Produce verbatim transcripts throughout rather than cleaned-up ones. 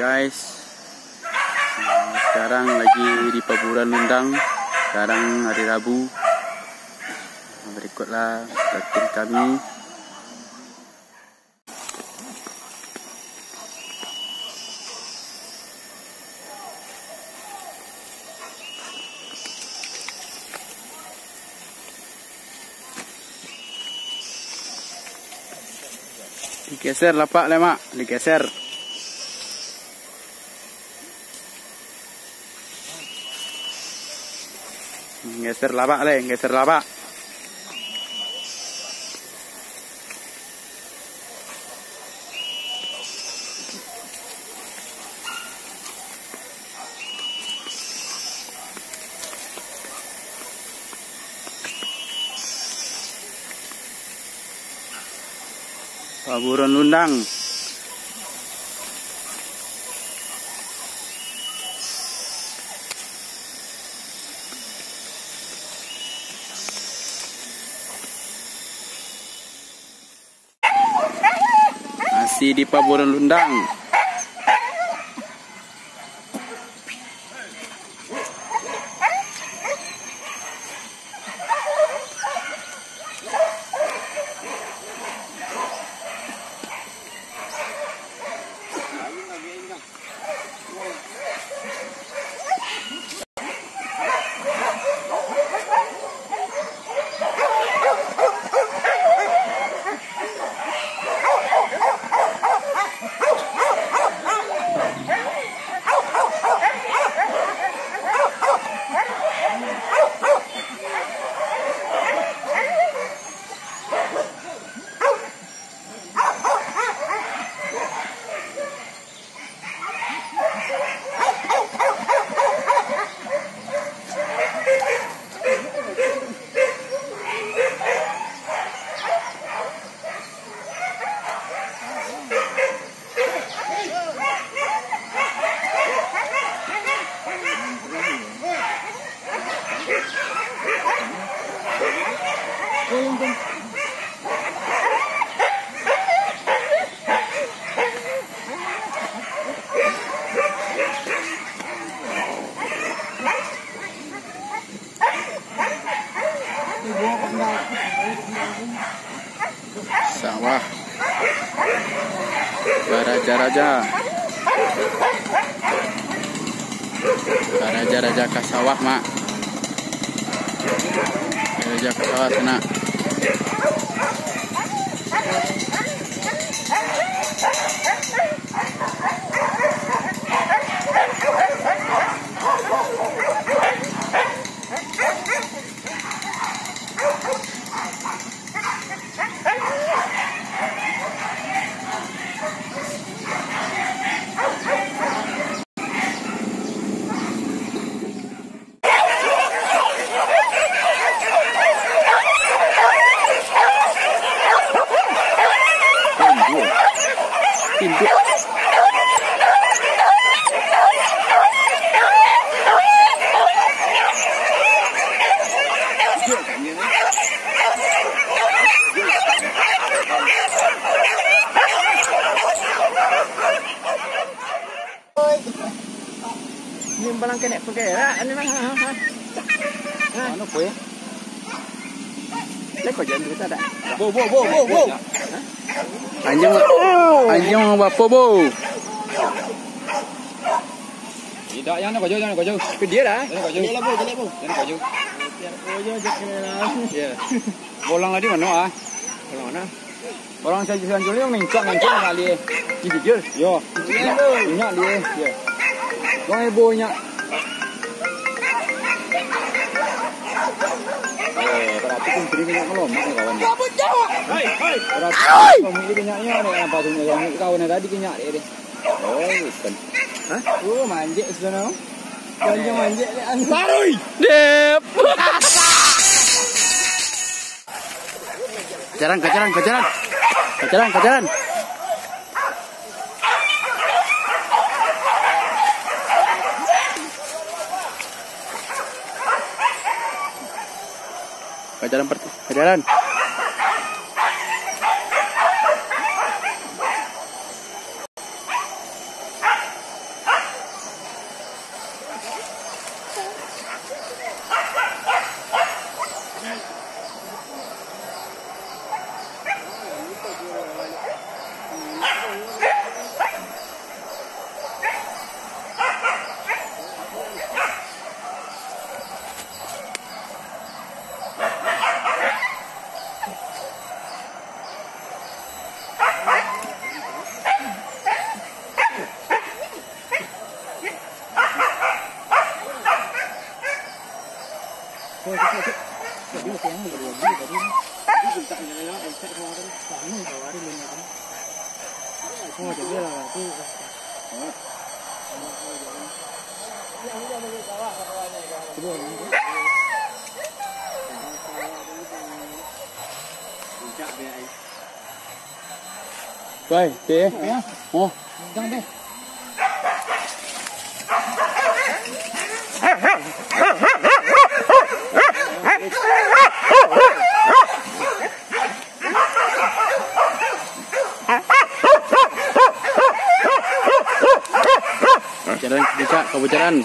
Guys, sekarang lagi di Paburan Lundang. Sekarang hari Rabu. Berikutlah rutin kami. Digeser lapak le, Mak. Digeser. Geser lapak le, geser lapak. Paburan Lundang. Masih di Paburan Lundang. Sawah. Baraja-raja. Baraja-raja ka sawah, Mak. Baraja ka sawah, Sanak. Induak. Ni balang kenek pegerak ni mah. Ha, ha. Ha. Anu, Boy? Leko jangan cerita dah. Bo, bo, bo, bo, bo. Anjing, anjing bapo, bo? Tidak, jangan kau jauh, jangan kau jauh. Ke dia lah. Jangan kau jauh. Jelek lah, bo, jelek, bo. Jangan kau jauh. Biar kau jauh je kena lah. Ya. Bolang tadi mano, ah? Bolang mano? Orang sajo sanjul ni mancak-mancak nak lieh. Ni jujur? Yo. Inyak lieh. Yo. Wang ibu inyak. Eh, berarti kan kering inyak melomak ni kawan ni. Berarti kamu ini kenyaknya ni, nampak tu ni, kawan ni tadi kenyak dia, dia. Oh, ikan. Hah? Oh, manjek sudah no. Jangan manjek ni, anu. Barui! Dep! Kajaran, kajaran, kajaran. Kajaran, kajaran. Kajaran, per-, kajaran. Wai, teh. Ya. Oh. Jangan deh. Jalan, buka, kau berjalan.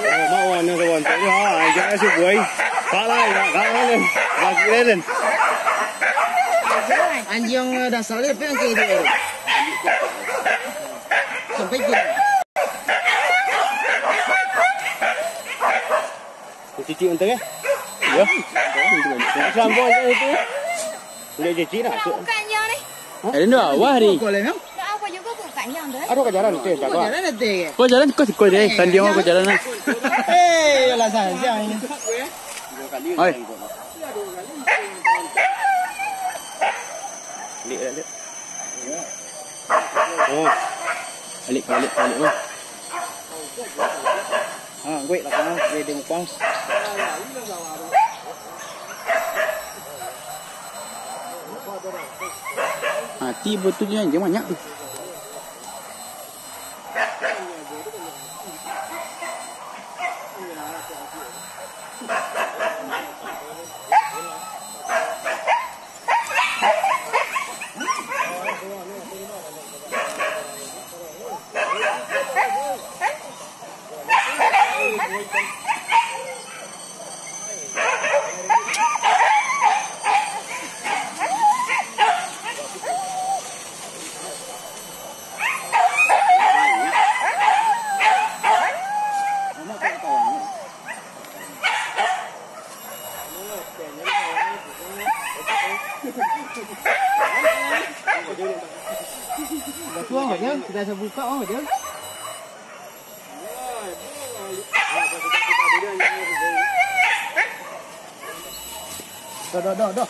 Oh, mak wan nan sabantuak tu, ha, anjiang asuh buai. Pak lai, nak kawan ni. Laki lain. Anjiang dasar dia, apa yang kayak dia? Sampai ke. Cicik mantap, eh? Yo. Sambung aja itu. Udah cicik dah. Bukannya ni. Ada dua awah ni. Nak apa juga bukannya tu? Aduh, kajaran tu, tak apa. Kajaran nanti. Kau jalan, kau, kau deh. Tadi awak kau jalan lah. Eh, yalah, sayang. Oi. Lihat, lihat. Oh. Balik, balik, balik, oh. Ha, guek lah, ha, dia, dia mukbang. Mati betul dia, dia banyak tu. Batua aja, kita bisa buka aja. Doh, doh, doh, doh.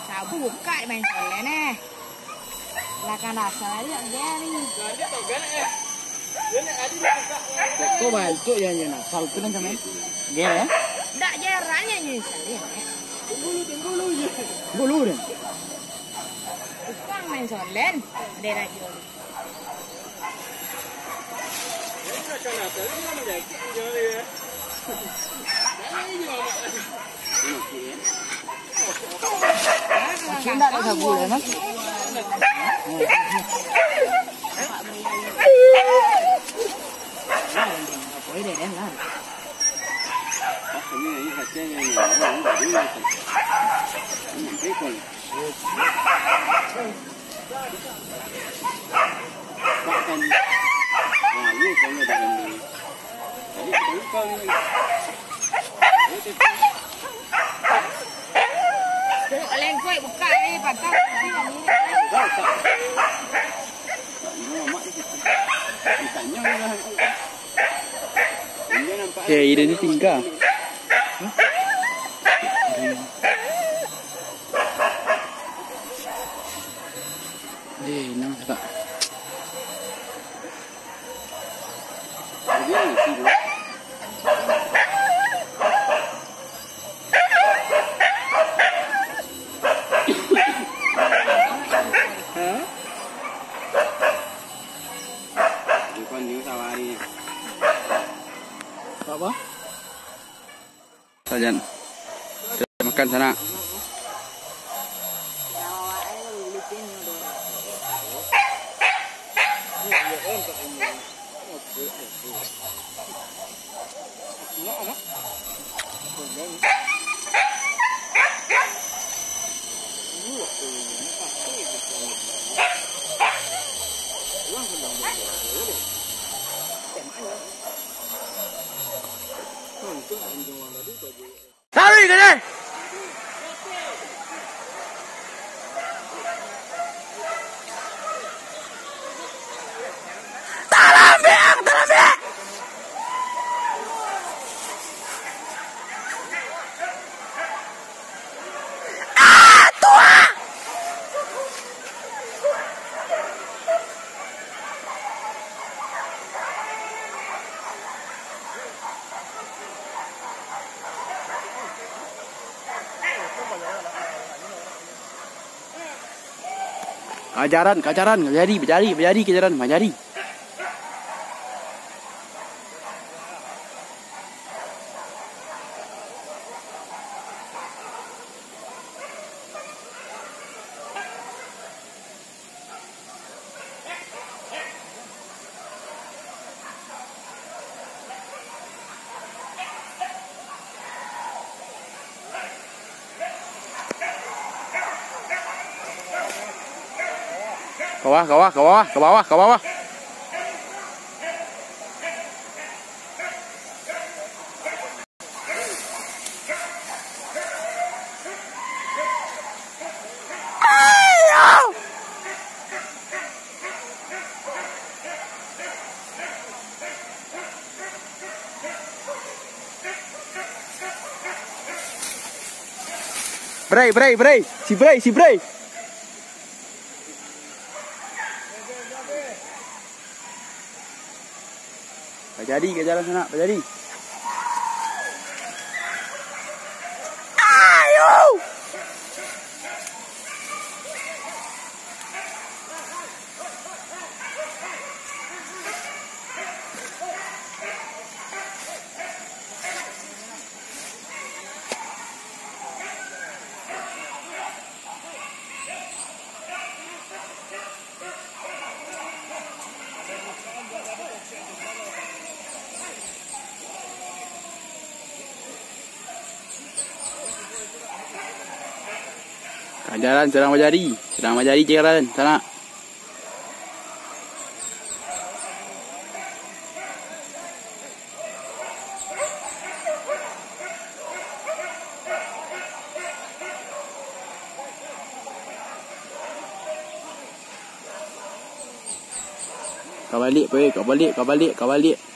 Sabu buka main solen eh. Lah kan rasa lagi tak gaya ni. Kok bantuk ya, ya, nah. Sabu tu kan sama. Gaya, ya? Ndak jarang ya, ya, sekali, ya. Dulu deh. Tukang main solen, ada radio. Kecil ndak ada sagu lah, Mas? Lengkuai buka ni, patah. Eh, ide ni tinggal. Eh, inang cakap. Apa? Sajan. Makan sanak. Lari ka deh! Talambek ang, talambek! Ah, tuah! Kajaran, kajaran, bajari, bajari, bajari, kajaran, bajari. Ka bawah, ka bawah, ka bawah, ka bawah, ka bawah. Bray, bray, bray. Si bray, si bray. Bajari ka jalan sanak, bajari. Ayo! Kajaran sadang bajari, sadang bajari kajaran sanak. Ka baliak, pe, ka baliak, ka baliak, ka baliak.